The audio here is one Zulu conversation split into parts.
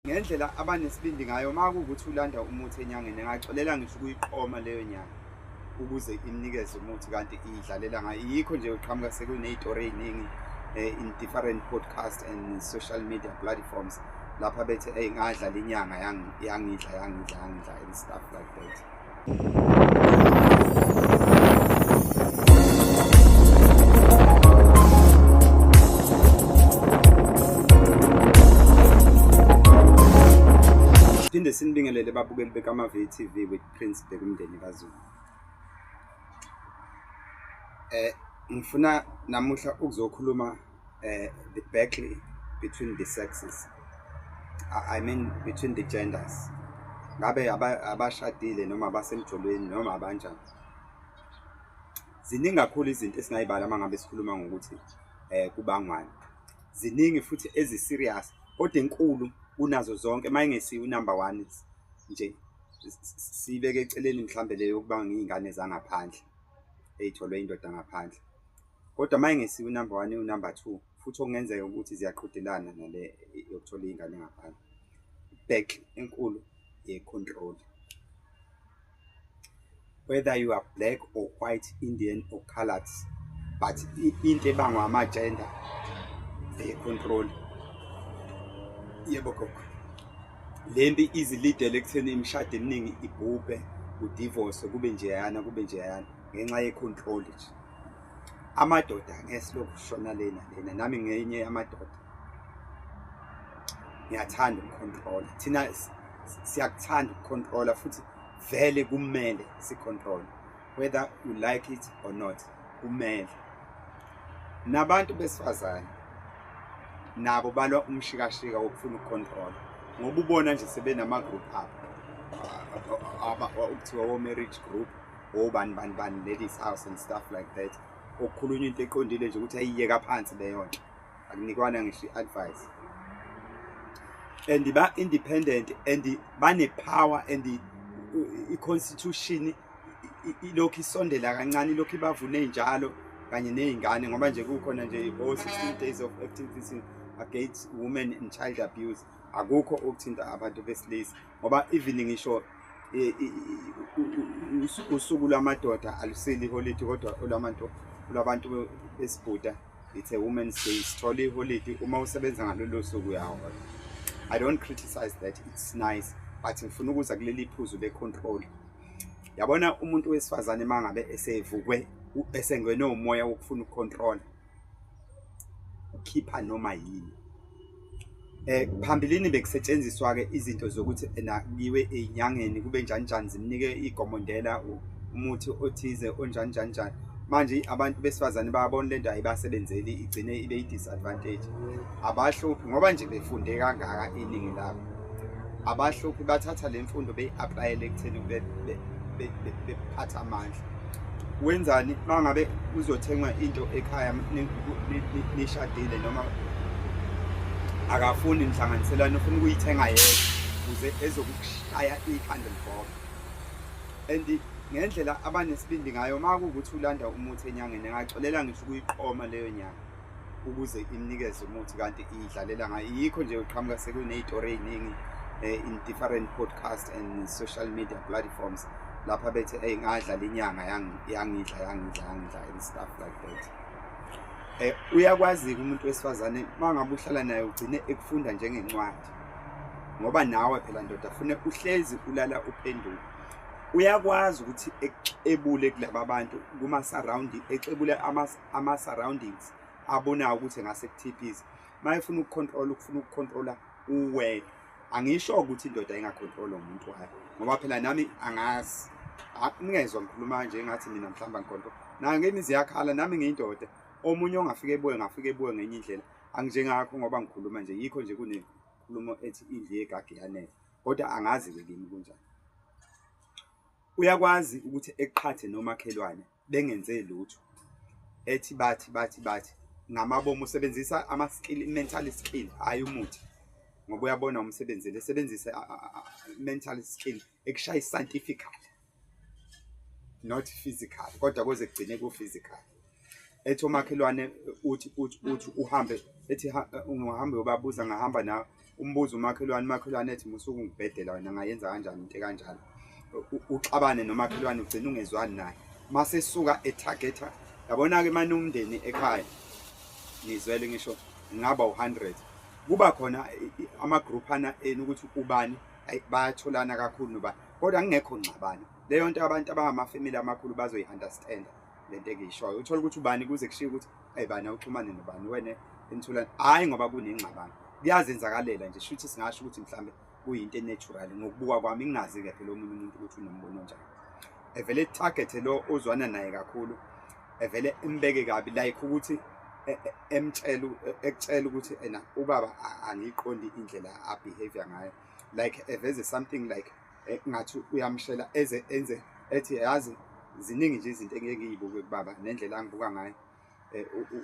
Ngendlela abanesibindi ngayo uma kuwukuthi ulanda umuthi enyangeni engaxolela ngisho ukuyiqoma leyo nyanga ukuze imnikeze umuthi kanti iyidlalela ngayo. Yikho nje uqhamuka sekuney'tori ey'ningi in different podcast and social media platforms lapha bethi eyi ngadlala inyanga yangidla yangidla yangidla and stuff like that. Phinde sinibingelele babukeli bekaMavi TV with Prince Bhekumndeni kaZulu. Ngifuna namuhla ukuzokhuluma the battle between the sexes. I mean between the genders. Ngabe abashadile noma abasemjolweni noma abanjani. Ziningi kakhulu izinto esingayibala uma ngabe sikhuluma ngokuthi kubangwani. Ziningi futhi ezi-serious kodwa enkulu kunazo zonke uma ingesiyo u-number one nje siyibeke eceleni mhlambe le yokubanga iy'ngane zangaphandle ey'tholwe indoda ngaphandle. Kodwa uma ingesiyo u-number one iwu-number two futhi okungenzeka ukuthi ziyaqhudelana nale yokuthola iy'ngane ngaphandle. Back enkulu ye-control. Whether you are black or white, Indian or coloured, but into ebangwa ama-gender eye-control. Yebo gogo. Le mpi izilidele ekutheni imishado eminingi ibhubhe, kudivorswe, kube njeyana, kube njeyana ngenxa ye-control nje. Amadoda ngeke silokhu sishona le nalena, nami ngenye yamadoda. Ngiyathanda ukukhontrola. Thina siyakuthanda ukukhontrola futhi vele kumele sikhontrole. Whether you like it or not, kumele. Nabantu besifazane nabo balwa umshikashika wokufuna ukukhontrola ngoba ubona nje sebenama-group abo okuthiwa o-marriage group, obani bani bani, ladies house and stuff like that. Okukhulunywa into eqondile nje ukuthi ayiyeka phansi leyo nto, akunikwana ngisho i-advice. And ba-independent and bane-power and i-constitution ilokhu isondela kancane, ilokhu ibavune njalo kanye ney'ngane ngoba nje kukhona nje o-16 days of activism against women and child abuse. Akukho okuthinta abantu besilisa ngoba even ngisho usuku lwamadoda alusile iholidi kodwa olwabantu olwabantu besibhuda it's a women's day. Sithola iholidi uma usebenza ngalolo suku uyahola. I don't criticize that, it's nice, but ngifuna ukuza kuleli phuzu le-control. Yabona umuntu wesifazane uma ngabe esevukwe esengenwe umoya wokufuna ukukhontrola, ukhipha noma yini. Phambilini bekusetshenziswa-ke izinto zokuthi ena kuyiwe ey'nyangeni kube njani njani zimnike igomondela umuthi othize onjani njani njani. Manje abantu besifazane bayabona lento ayibasebenzeli igcine ibe i-disadvantage. Abahluphi ngoba nje befunde kangaka iningi labo. Abahluphi bathatha le mfundo beyi-aplayele ekutheni bephathe amandla. Wenzani uma ngabe kuzothengwa into ekhaya nishadile noma akafuni nihlanganiselane, ufuna ukuyithenga yedwa ukuze ezokushaya ikhanda libhoke. And ngendlela abanesibindi ngayo uma kuwukuthi ulanda umuthi enyangeni engaxolela ngisho ukuyiqoma leyo nyanga ukuze imnikeze umuthi kanti iyidlalela ngayo. Yikho nje uqhamuka sekuney'tori ey'ningi in different podcast and social media platforms lapha bethi eyi ngadlala inyanga yangidla yangidla yangidla and stuff like that. Uyakwazi-ke umuntu wesifazane uma ngabe uhlala naye ugcine ekufunda njengencwadi ngoba nawe phela ndoda fune uhlezi ulala uphenduka. Uyakwazi ukuthi exebule kulaba bantu kuma-surrounding, exebule ama-surroundings abonayo ukuthi engase kuthiphise. Uma efuna ukukhontrola, ukufuna ukukhontrola uwena. Angisho ukuthi indoda ingakhontrolwa umuntu wayo ngoba phela nami angazi. Ningezwa ngikhuluma kanje engathi mina mhlawumbe angikhontroli. Nayo imizi iyakhala, nami ngiyindoda. Omunye ongafike ebuye ngafike ebuye ngenye indlela. Anginjengakho ngoba ngikhuluma nje, yikho nje kunenkulumo ethi indlu yegagi yanele. Kodwa angazi-ke kimi kunjani. Uyakwazi ukuthi eqhathe nomakhelwane bengenze lutho. Ethi bathi bathi bathi ngamabomu usebenzisa ama-skill, mental skill, hhayi umuthi. Ngoba uyabona umsebenzile, esebenzise mental skill ekushaya scientifically, not physical, kodwa kuze kugcine ku-physical. Ethi omakhelwane uthi uthi uthi uhambe ethi ungahambe uyobabuza ngahamba nawe. Umbuzo umakhelwane, umakhelwane ethi musuke ungibhedela wena, ngayenza kanjani into ekanjalo. Uxabane nomakhelwane, ugcine ungezwani naye. Mase suka etargeta, yabona-ke mane umndeni ekhaya, ngizwele ngisho ngaba u-100, kuba khona ama-group-ana enu ukuthi ubani bayatholana kakhulu nobani, kodwa kungekho ngxabano. Leyo nto abantu abangamafemili amakhulu bazoyi-understand-a lento engiyishoyo. Uthole ukuthi ubani kuze kushiwo ukuthi ayi bani awuxhumane nobani wena enitholana, hhayi ngoba kunengxabano, kuyazenzakalela nje. Shuthi singasho ukuthi mhlambe kuyinto e-natural ngokubuka kwami, ngingazi-ke phela omunye umuntu ukuthi unombono onjani. Evele etargethe lo ozwana naye kakhulu, evele embeke kabi, like ukuthi emtshela, ekutshela ukuthi ena ubaba angiyiqondi indlela a-behavior ngayo, like eveze something like ngathi uyamshela, eze enze ethi yazi ziningi nje izinto engeke ngiyibuke kubaba nendlela angibuka ngayo.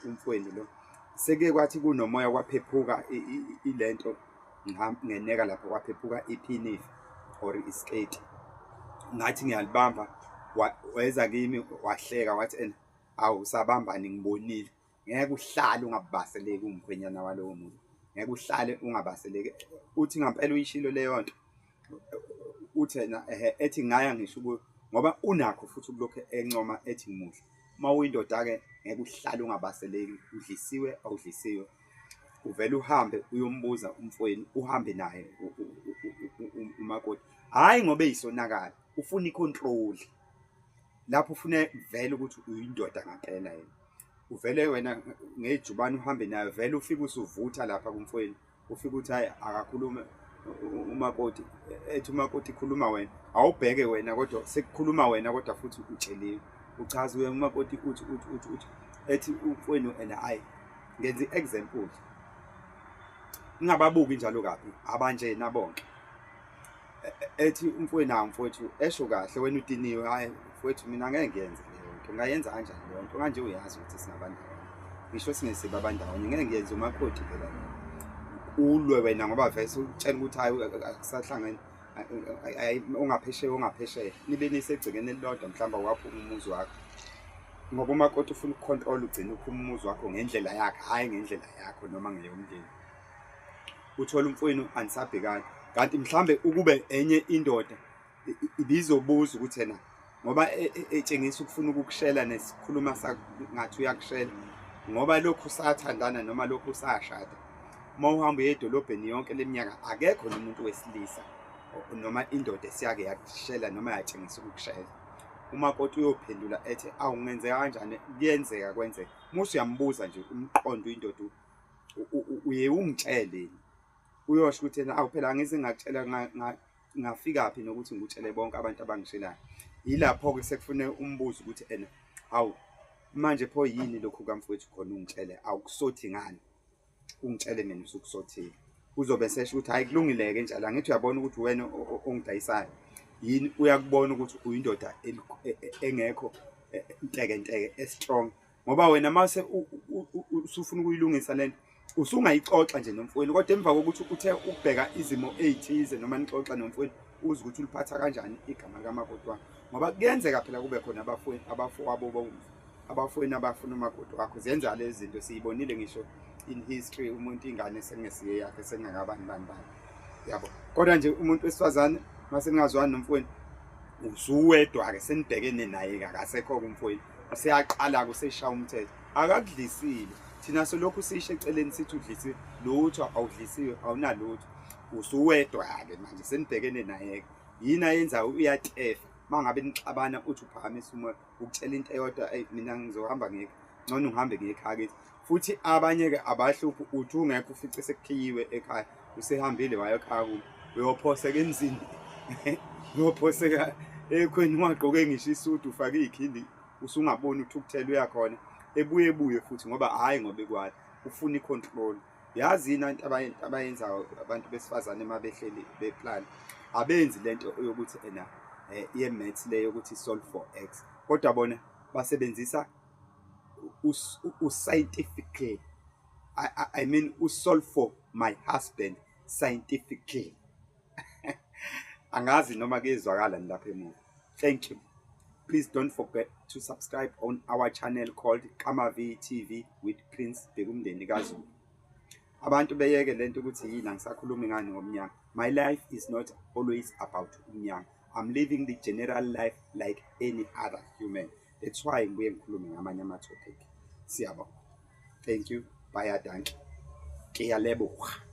Umfowenu lo sekuye kwathi kunomoya kwaphephuka ilento ngeneka lapho, kwaphephuka iphinifa or isketi, ngathi ngiyalibamba, weza kimi wahleka wathi ena awu usabambani, ngibonile ngeke uhlale ungabaseleki umkhwenyana walowo muntu, ngeke uhlale ungabaseleki. Uthi ngampela uyishilo leyo nto, uthi yena ehe, ethi ngaya ngisho ngoba unakho futhi ukulokhu encoma ethi muhle. Uma uyindoda-ke ngeke uhlale ungabaseleki, udlisiwe awudlisiwe, uvele uhambe uyombuza umfowenu, uhambe naye umakoti, hhayi ngoba eyisonakala, ufuna i-control. Lapho ufune vele ukuthi uyindoda ngampela yena, uvele wena ngejubane uhambe nayo, vele ufike usuvutha lapha kumfowenu, ufike uthi hayi akakhulume umakoti, ethi umakoti khuluma wena, awubheke wena kodwa sekukhuluma wena, kodwa futhi utsheliwe, uchaza uye umakoti uthi uthi uthi uthi ethi umfowenu ena hayi. Ngenza i-example, ngingababuki njalo kabi abanjena bonke. Ethi umfowenu hawu mfowethu, esho kahle wena udiniwe, hayi mfowethu mina ngeke ngiyenze leyo nto, ngayenza kanjani leyo nto kanje, uyazi ukuthi singabandawonye, ngisho singesibo abandawonye ngeke ngiyenze umakoti phela leyo. Ulwe wena ngoba vese utshela ukuthi hayi akusahlangene, ungaphesheya ungaphesheya, nibe nisegcekeni elilodwa, mhlawumbe waphuma umuzi wakho ngoba umakoti ufuna ukukhontrola, ugcine uphuma umuzi wakho ngendlela yakhe, hhayi ngendlela yakho noma ngeyomndeni. Uthole umfowenu anisabhekani, kanti mhlambe ukube enye indoda ibizobuza ukuthi yena ngoba etshengisa ukufuna ukukushela nesikhuluma ngathi uyakushela ngoba lokhu usathandana noma lokhu usashada. Uma uhamba uye edolobheni yonke leminyaka akekho nomuntu wesilisa noma indoda esiyake yakushela noma yatshengisa ukukushela. Umakoti uyophendula ethi awu kungenzeka kanjani, kuyenzeka kwenzeka. Musu uyambuza nje umqondo indoda, uye ungitshele, uyosho ukuthi yena awu phela angize ngakutshela ngafikaphi nokuthi ngikutshele bonke abantu abangishelayo. Yilapho-ke sekufune umbuzo ukuthi ena hawu manje pho yini lokhu kamfowethu khona ungitshele, awukusothi ngani ungitshele mina usukusothile. Uzobe sesho ukuthi hhayi kulungile-ke njalo, angithi uyabona ukuthi wena ongidayisayo yini, uyakubona ukuthi uyindoda engekho ntekenteke e-strong, ngoba wena mase usufuna ukuyilungisa lento usungayixoxa nje nomfowenu, kodwa emva kokuthi uthe ukubheka izimo ey'thize noma nixoxa nomfowenu uze ukuthi uliphatha kanjani igama likamakoti wakho, ngoba kuyenzeka phela kube khona abafowabo abafowenu abafuna umakoti wakho. Ziyenza lezi zinto, siyibonile ngisho in history, umuntu ingane sengesiye yakhe sengakabani bani bani yabo. Kodwa nje umuntu wesifazane mase ningazwani nomfowenu usuwedwa-ke, senibhekene naye-ke, akasekho-ke umfowenu, useyaqala-ke useshaya umthetho, akakudlisile. Thina solokhu sisho eceleni sithi udlisiwe, lutho awudlisiwe, awunalutho, usuwedwa-ke manje senibhekene naye-ke. Yini ayenzayo? Uyatefa. Uma ngabe nixabana uthi uphakamisa umoya, ukutshela into eyodwa, eyi mina ngizohamba ngekho, ngcono ngihambe ngekhaya kithi. Futhi abanye-ke abahluphi, uthi ungekho ufice sekukhiyiwe ekhaya, usehambile waya ekhaya kubo, uyophoseka emzini, uyophoseka ekhweni, ungagqoke ngisho isudu, ufake iy'khindi, usungaboni uthukuthele uyakhona, ebuye ebuye futhi ngoba hhayi ngoba ekwala, ufuna i-control. Yazi yini into abayenzayo abantu besifazane uma behleli beplana? Abenzi lento yokuthi ena ye-maths le yokuthi solve for x, kodwa bona basebenzisa u-scientifically, I mean u-solve for my husband scientifically. Angazi noma kuyezwakala lapha emuva. Thank you. Please don't forget to subscribe on our channel called Kama V TV with Prince Bhekumndeni kaZulu. Abantu beyeke lento ukuthi yini angisakhulumi ngani ngomnyama. My life is not always about umnyama. I'm living the general life like any other human. That's why ngibuye ngikhulume ngamanye ama-topic. Siyabonga. Thank you. Baie dankie. Ke a leboga.